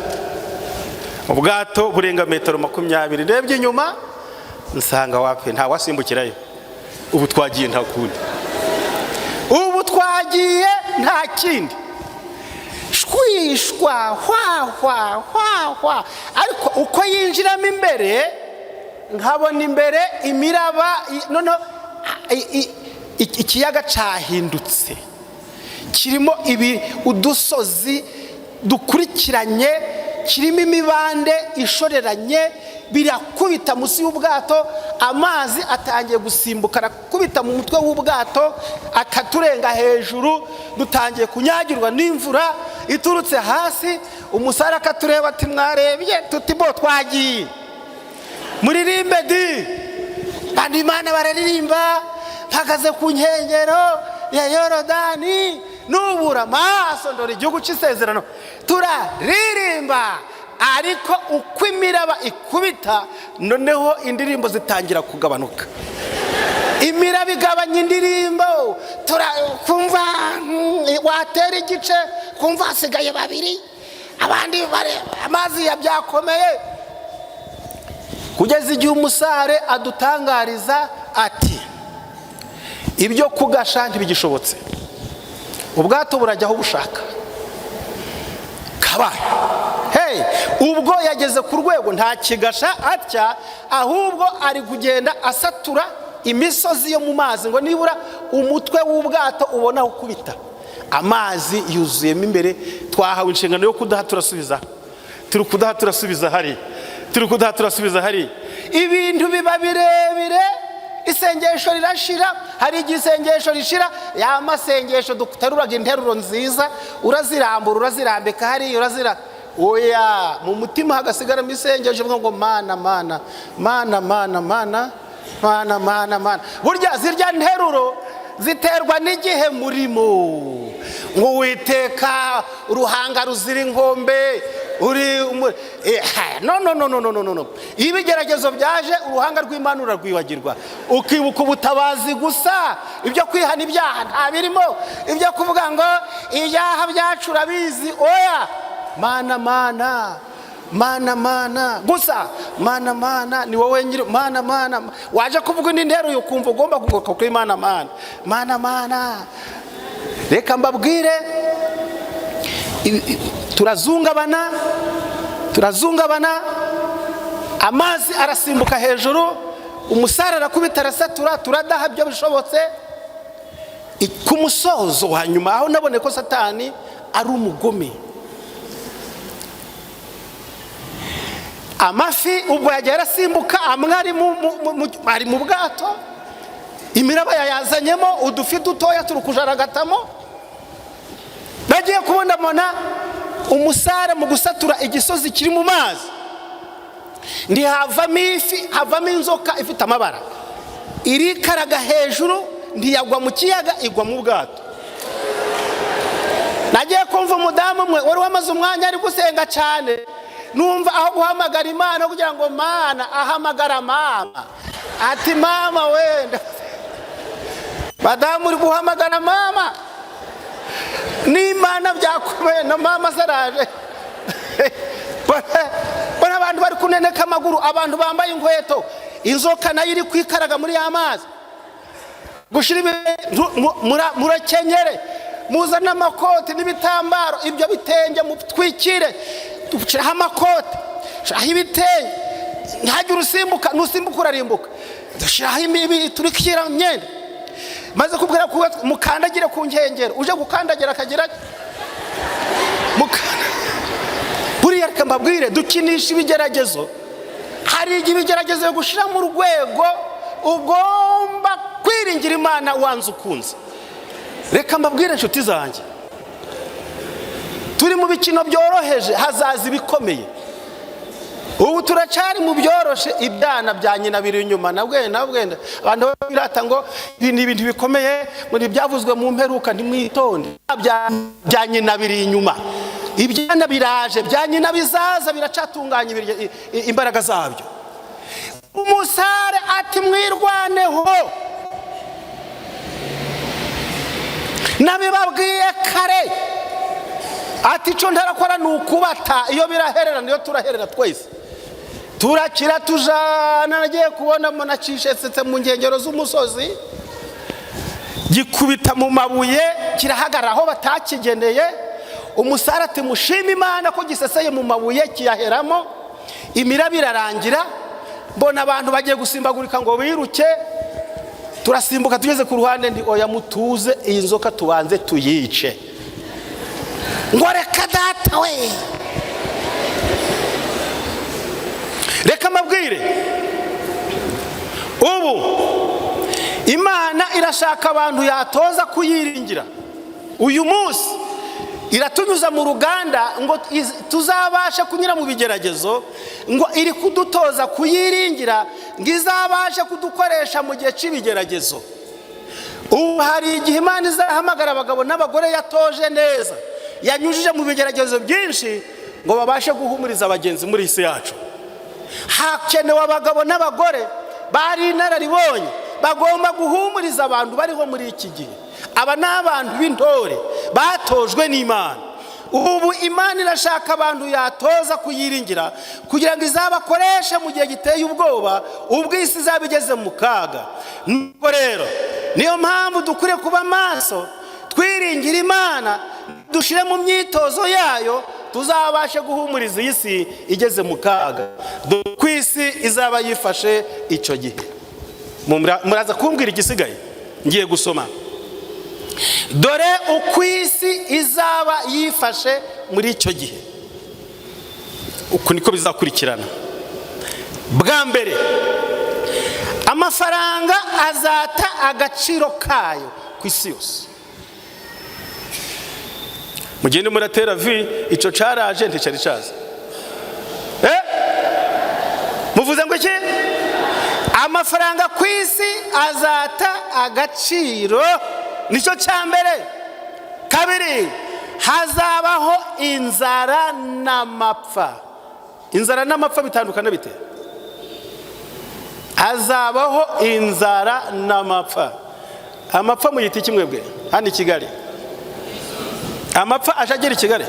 ubwato burenga metero 20. Ndebye inyuma nsanga wapi, ntawasimbukirayo. Ubu twagiye, nta kundi, ubu twagiye, nta kindi. Shwishwa, hwa hwa hwa hwa. Ariko uko yinjiramo imbere, nkabona imbere imiraba, noneho ikiyaga cyahindutse, kirimo ibi udusozi dukurikiranye, kirimo imibande ishoreranye, birakubita munsi y'ubwato. Amazi atangiye gusimbuka, arakubita mu mutwe w'ubwato, akaturenga hejuru. Dutangiye kunyagirwa n'imvura. iturutse hasi. Umusare akatureba ati: "Mwarebye?" Tuti: "Bo twagiye, muririmbe di." Abantu Imana bararirimba: "Mpagaze ku nkengero ya Yorodani, nubura amaso ndora igihugu cy'isezerano." Turaririmba, ariko uko imiraba ikubita, noneho indirimbo zitangira kugabanuka. Imiraba igabanya indirimbo, kumva watera igice, kumva hasigaye babiri, abandi amazi yabyakomeye, kugeza igihe umusare adutangariza ati: "Ibyo kugasha ntibigishobotse, ubwato burajya aho bushaka." Kabaye hey! Ubwo yageze ku rwego nta kigasha atya, ahubwo ari kugenda asatura imisozi yo mu mazi ngo nibura umutwe w'ubwato ubona aho ukubita. Amazi yuzuyemo imbere. Twahawe inshingano yo kudaha turasubiza, turi kudaha turasubiza hariya, turi kudaha turasubiza hariya. Ibintu biba birebire, isengesho rirashira. Hari igihe isengesho rishira, ya masengesho duteruraga interuro nziza, urazirambura, urazirambika hariya, urazira oya, mu mutima hagasigaramo isengesho ivuga ngo: "Mana, Mana, Mana, Mana, Mana, Mana, Mana, Mana." Burya zirya nteruro ziterwa n'igihe murimo, ngo: "Uwiteka, uruhanga ruzira inkombe uri no, no, no, no, no, no, no." Iyo ibigeragezo byaje, uruhanga rw'Imana urarwibagirwa, ukibuka ubutabazi gusa. Ibyo kwihana ibyaha nta birimo, ibyo kuvuga ngo ibyaha byacu urabizi, oya. "Mana, Mana, Mana, Mana" gusa. "Mana, Mana, ni wowe nyiri Mana, Mana." Waje kuvuga indi nteruro, ukumva ugomba kugaruka kuri "Mana, Mana, Mana, Mana." Reka mbabwire, turazungabana, turazungabana, amazi arasimbuka hejuru, umusare arakubita, arasatura, turadaha ibyo bishobotse. Ku musozo wa nyuma, aho nabone ko Satani ari umugome, amafi ubwo yagiye arasimbuka, amwe ari mu bwato, imiraba yayazanyemo, udufi dutoya turi kujaragatamo. Nagiye kubona mbona umusare mu gusatura igisozi kiri mu mazi, ntihavamo ifi, havamo inzoka ifite amabara, irikaraga hejuru, ntiyagwa mu kiyaga, igwa mu bwato. Nagiye kumva umudamu umwe wari wamaze umwanya ari gusenga cyane, numva aho guhamagara Imana kugira ngo "Mana", ahamagara mama, ati: "Mama wenda." Madamu, uri guhamagara mama n'Imana byakomeye, na mama zaraje. Mbona abantu bari kuneneka amaguru, abantu bambaye inkweto, inzoka nayo iri kwikaraga muri ya mazi. Gushyira murakenyere, muzane amakoti n'ibitambaro, ibyo bitenge mutwikire, dushyiraho amakoti, shyiraho ibitenge, ntihagire usimbuka, nusimbuka urarimbuka. Dushyiraho imibi, turikira imyenda. Maze kubwira ko mukandagire ku nkengero, uje gukandagira akagira. Buriya reka mbabwire, dukinisha ibigeragezo. Hari igihe ibigeragezo bigushyira mu rwego ugomba kwiringira Imana wanze ukunze. Reka mbabwire inshuti zanjye, turi mu bikino byoroheje, hazaza ibikomeye. Ubu turacyari mu byoroshe, ibyana bya nyina biri inyuma. Nabwe nabwenda abantu birata ngo ibi ni ibintu bikomeye, ngo ntibyavuzwe mu mperuka. Ntimwitonde, bya nyina biri inyuma, ibyana biraje, bya nyina bizaza biracatunganya imbaraga zabyo. Umusare ati: "Mwirwaneho, nabibabwiye kare." Ati: "Icyo ntarakora ni ukubata." Iyo biraherera niyo turaherera twese, turakira tujana. Nagiye kubona mbona cishesetse mu nkengero z'umusozi, gikubita mu mabuye, kirahagarara aho batakigeneye. Umusare ati: "Mushime Imana ko giseseye mu mabuye kiyaheramo." Imiraba irarangira, mbona abantu bagiye gusimbagurika ngo biruke, turasimbuka. Tugeze ku ruhande ndi: "Oya, mutuze, iyi nzoka tubanze tuyice." Ngo: "Reka data we." Reka mbabwire, ubu Imana irashaka abantu yatoza kuyiringira. Uyu munsi Iratunyuza mu ruganda ngo tuzabashe kunyura mu bigeragezo, ngo iri kudutoza kuyiringira ngo izabashe kudukoresha mu gihe cy'ibigeragezo. Ubu hari igihe Imana izahamagara abagabo n'abagore yatoje neza, yanyujije mu bigeragezo byinshi, ngo babashe guhumuriza abagenzi muri isi yacu. Hakenewe abagabo n'abagore bari inararibonye, bagomba guhumuriza abantu bariho muri iki gihe. Aba ni abantu b'intore batojwe n'Imana. Ubu Imana irashaka abantu yatoza kuyiringira kugira ngo izabakoreshe mu gihe giteye ubwoba, ubwo isi izaba igeze mu kaga. Nuko rero niyo mpamvu dukwiriye kuba maso, twiringira Imana, dushyire mu myitozo yayo, tuzabashe guhumuriza iyi si igeze mu kaga. Dore uko isi izaba yifashe icyo gihe. Muraza kumbwira igisigaye ngiye gusoma. Dore uko isi izaba yifashe muri icyo gihe, uku niko bizakurikirana. Bwa mbere, amafaranga azata agaciro kayo ku isi yose. Mugende muratera vi, icyo caraje nticyari caza. Muvuze ngo iki? Amafaranga ku isi azata agaciro, nicyo cya mbere. Kabiri, hazabaho inzara n'amapfa. Inzara n'amapfa bitandukana bite? Hazabaho inzara n'amapfa. Amapfa muyita iki mwebwe hano i Kigali? Amapfa aje agera i Kigali?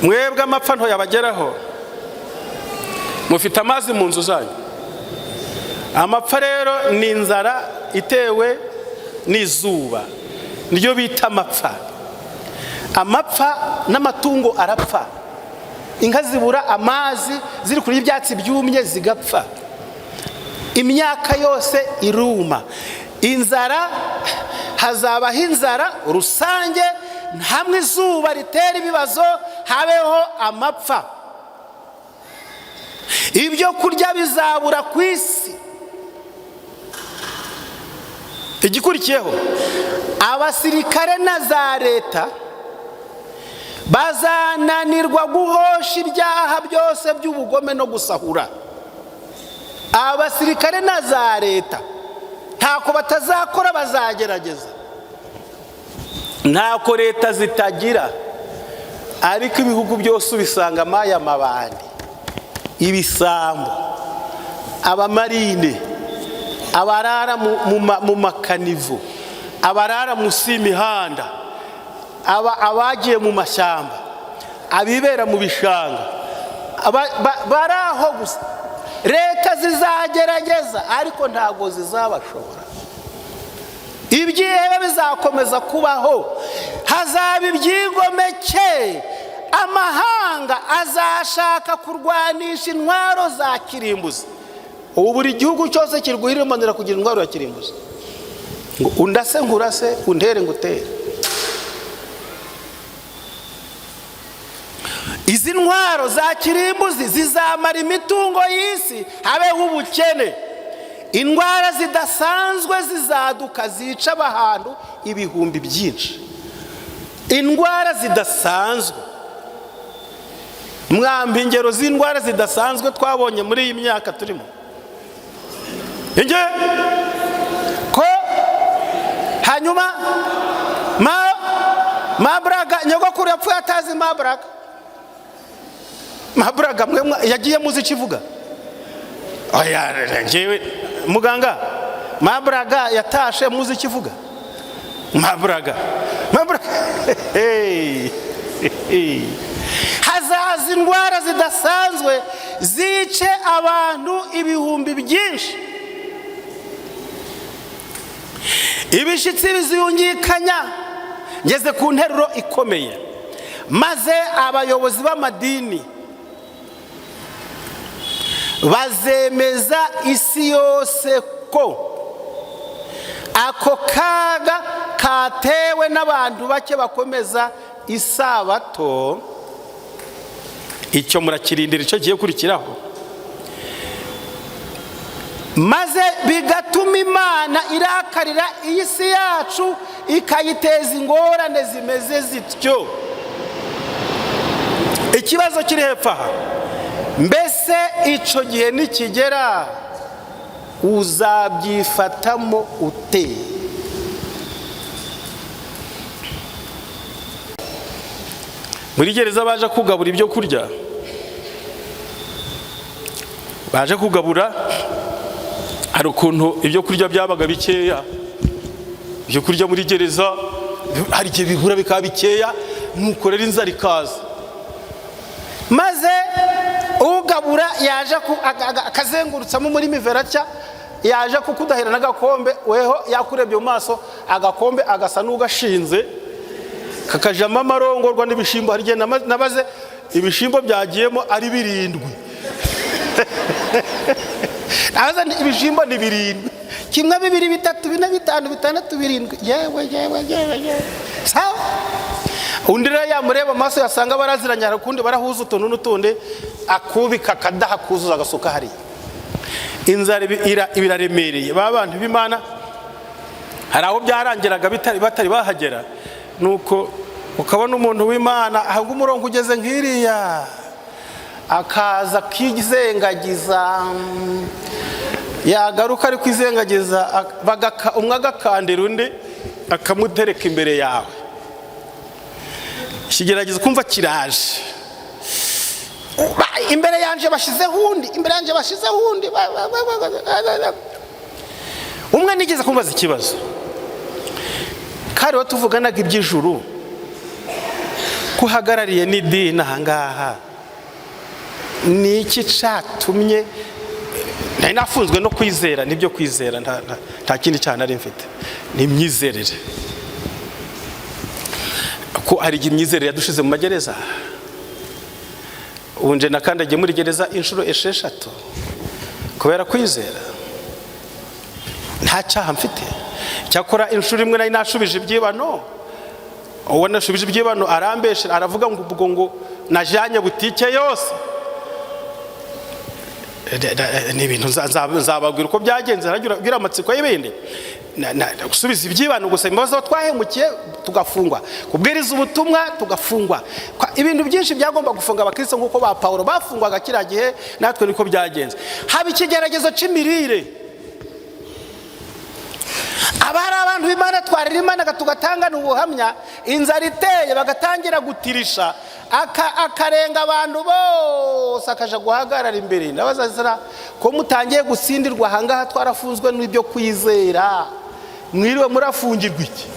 Mwebwe amapfa ntoyabageraho, mufite amazi mu nzu zanyu. Amapfa rero ni inzara itewe n'izuba, niyo bita amapfa. Amapfa n'amatungo arapfa, inka zibura amazi, ziri kurya ibyatsi byumye zigapfa, imyaka yose iruma. Inzara, hazabaho inzara rusange, hamwe izuba ritera ibibazo, habeho amapfa. Ibyo kurya bizabura ku isi. Igikurikiyeho, abasirikare na za leta bazananirwa guhosha ibyaha byose by'ubugome no gusahura. Abasirikare na za leta ntako batazakora, bazagerageza, ntako leta zitagira, ariko ibihugu byose ubisanga aya mabandi, ibisambo, abamarine, abarara mu makanivo, abarara munsi y'imihanda, abagiye mu mashyamba, abibera mu bishanga, bari aho gusa. Leta zizagerageza, ariko ntabwo zizabashobora. Ibyihebe bizakomeza kubaho, hazaba ibyigomeke. Amahanga azashaka kurwanisha intwaro za kirimbuzi. Ubu buri gihugu cyose kirwirimanira kugira intwaro ya kirimbuzi, ngo undase nkurase, untere ngutere. Izi ntwaro za kirimbuzi zizamara imitungo y'isi, habeho ubukene. Indwara zidasanzwe zizaduka, zica abantu ibihumbi byinshi. Indwara zidasanzwe, mwamba ingero z'indwara zidasanzwe twabonye muri iyi myaka turimo? Inge ko hanyuma ma maburaga, nyogokuru yapfuye atazi maburaga. Maburaga mwe yagiye muzi icyo ivuga? Oya, njyewe muganga, maburaga yatashe muzi icyo ivuga? Maburaga, maburaga. Hey. Hazaza indwara zidasanzwe zice abantu ibihumbi byinshi. Ibishyitsi biziyungikanya. Ngeze ku nteruro ikomeye. Maze abayobozi b'amadini bazemeza isi yose ko ako kaga katewe n'abantu bake bakomeza isabato. Icyo murakirindira, icyo giye kurikiraho. Maze bigatuma Imana irakarira iyi si yacu Ikayiteza ingorane zimeze zityo. Ikibazo kiri hepfo aha: mbese icyo gihe nikigera uzabyifatamo ute? Muri gereza baje kugabura ibyo kurya, baje kugabura, hari ukuntu ibyo kurya byabaga bikeya. Ibyo kurya muri gereza hari igihe bihura bikaba bikeya, nuko rero inzara ikaza, maze ugabura yaje akazengurutsamo muri miveratya, yaje kukudahera n'agakombe, weho yakurebye mu maso, agakombe agasa n'ugashinze kakajamo amarongorwa n'ibishimbo. Hari igihe nabaze ibishimbo byagiyemo ari 7, nabaze ibishimbo ni 7, 1 2 3 4 5 6 7, yewe yewe yewe yewe. Sawa, undi rero yamureba amaso yasanga baraziranye, hari ukundi barahuza utuntu n'utundi, akubika akadaha kuzuza agasuka hariya. Inzara ibiraremereye ba bantu b'Imana. Hari aho byarangiraga batari bahagera, nuko ukabona umuntu w'Imana ahubwo umurongo ugeze nk'iriya, akaza akizengagiza, yagaruka ari kwizengagiza, umwe agakandira undi akamutereka imbere yawe. Ikigerageza kumva kiraje, imbere yanje bashyizeho undi, imbere yanje bashyizeho undi. Umwe nigeze kumbaza ikibazo, kari tuvuganaga iby'ijuru, ko uhagarariye n'idini ahangaha, ni iki cyatumye nari nafunzwe no kwizera? Nibyo kwizera, nta kindi cyane nari mfite, ni imyizerere. Ko hari igihe imyizerere yadushize mu magereza. Ubu nje nakandagiye muri gereza inshuro 6 kubera kwizera, nta cyaha mfite. Cyakora inshuro imwe nari nashubije ibyibano, uwo nashubije ibyibano arambeshera, aravuga ngo ubwo ngo najanye butike yose. Ni ibintu nzababwira uko byagenze, naragira amatsiko y'ibindi. Gusubiza ibyibano gusa, imbabazi twahemukiye tugafungwa, kubwiriza ubutumwa tugafungwa, ibintu byinshi byagomba gufunga abakristo nk'uko ba Paulo bafungwaga kiriya gihe, natwe niko byagenze. Haba ikigeragezo cy'imirire, abari abantu b'Imana twarira Imana tugatangana ubuhamya, inzara iteye bagatangira gutirisha, akarenga abantu bose akaja guhagarara imbere. Ndabaza ko mutangiye gutsindirwa ahangaha, twarafunzwe n'ibyo kwizera, mwiriwe murafungirwa iki?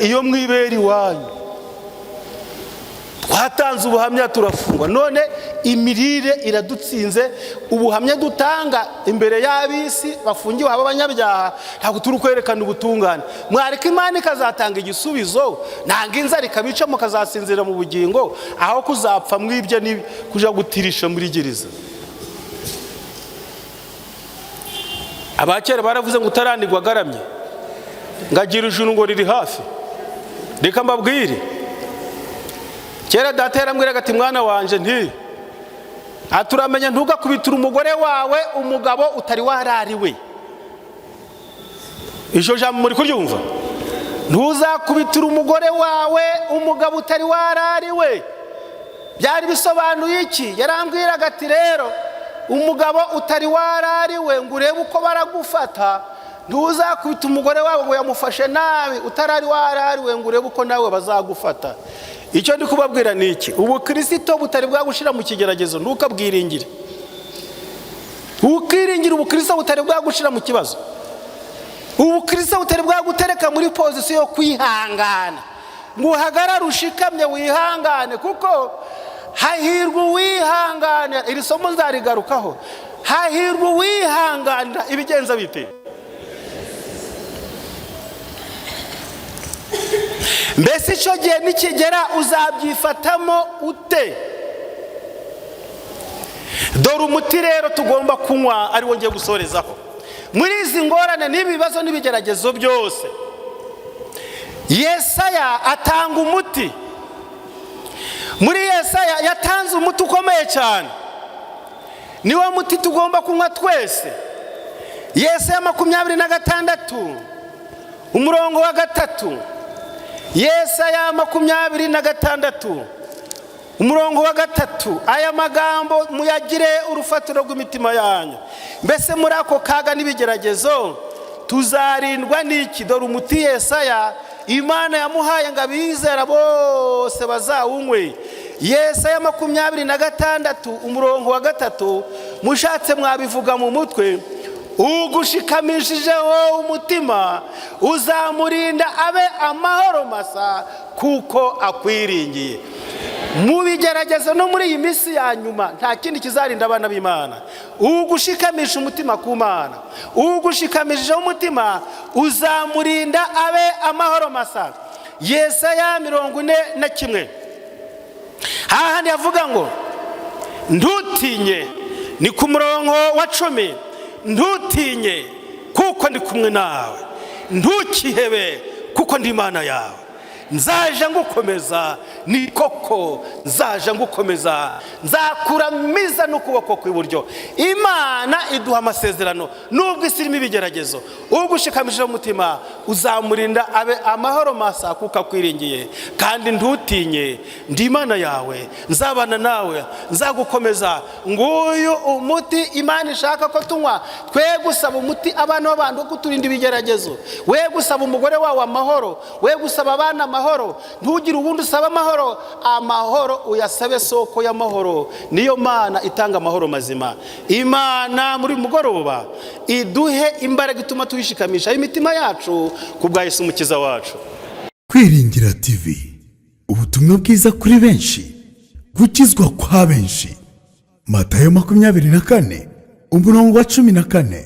Iyo mwibera iwanyu twatanze ubuhamya turafungwa, none imirire iradutsinze. Ubuhamya dutanga imbere y'ab'isi bafungiwe aba banyabyaha ntabwo turi kwerekana ubutungane. Mwareka Imana ikazatanga igisubizo, nanga inzara ikabica mukazasinzira mu bugingo, aho kuzapfa mwibye ni kuja gutirisha muri gereza. Abakera baravuze ngo utaranirwa agaramye ngagira ijuru ngo riri hafi. Reka mbabwire, kera data yarambwiraga ati mwana wanje nti aturamenya ntugakubitire umugore wawe umugabo utari warariwe. Ijyo jambo muri kuryumva? Ntuzakubitire umugore wawe umugabo utari warariwe. Byari bisobanuye iki? Yarambwiraga ati rero umugabo utari warariwe ngo urebe uko baragufata, ntuzakubita umugore wawe ngo yamufashe nabi utarari warariwe ngo urebe uko nawe bazagufata. Icyo ndi kubabwira ni iki: ubukristo butari bwagushira mu kigeragezo ntukabwiringire. Ukiringira ubukristo butari bwagushira mu kibazo, ubukristo butari bwagutereka muri pozisiyo yo kwihangana, ngo uhagarare ushikamye wihangane, kuko hahirwa uwihanganira. Iri somo nzarigarukaho. Hahirwa uwihanganira ibigenza bite. Mbese icyo gihe nikigera uzabyifatamo ute? Dore umuti rero tugomba kunywa, ari wo ngiye gusorezaho muri izi ngorane n'ibibazo n'ibigeragezo byose. Yesaya atanga umuti. Muri Yesaya yatanze umuti ukomeye cyane, niwo muti tugomba kunywa twese. Yesaya 26 Umurongo wa 3, Yesaya 26, umurongo wa 3. Aya magambo muyagire urufatiro rw'imitima yanyu. Mbese muri ako kaga n'ibigeragezo tuzarindwa n'iki? Dore umuti Yesaya Imana yamuhaye ngo abizera bose bazawunywe. Yesaya 26, umurongo wa 3, mushatse mwabivuga mu mutwe: "Ugushikamishijeho umutima uzamurinda abe amahoro masa, kuko akwiringiye." Mu bigeragezo no muri iyi minsi ya nyuma, nta kindi kizarinda abana b'Imana. Ugushikamisha umutima ku Mana, ugushikamishijeho umutima uzamurinda abe amahoro masa. Yesaya 41, hahandi yavuga ngo "Ntutinye", ni ku murongo wa 10: "Ntutinye, kuko ndi kumwe nawe. Ntukihebe, kuko ndi Imana yawe. Nzaje ngukomeza, ni koko nzaje ngukomeza, nzakuramiza n'ukuboko kw'iburyo." Imana iduha amasezerano nubwo isi irimo ibigeragezo. Ugushikamije umutima uzamurinda abe amahoro masa, kuko akwiringiye. Kandi ntutinye, ndi Imana yawe, nzabana nawe, nzagukomeza. Nguyu umuti Imana ishaka ko tunywa. Twe gusaba umuti abana b'abantu wo kuturinda ibigeragezo, we gusaba umugore wawe amahoro, we gusaba abana amahoro, ntugire ubundi usaba amahoro. Amahoro uyasabe soko y'amahoro, niyo Mana itanga amahoro mazima. Imana muri uyu mugoroba iduhe imbaraga ituma tuyishikamisha imitima yacu ku bwa Yesu Umukiza wacu. Kwiringira TV, ubutumwa bwiza kuri benshi, gukizwa kwa benshi. Matayo 24, umurongo wa 14.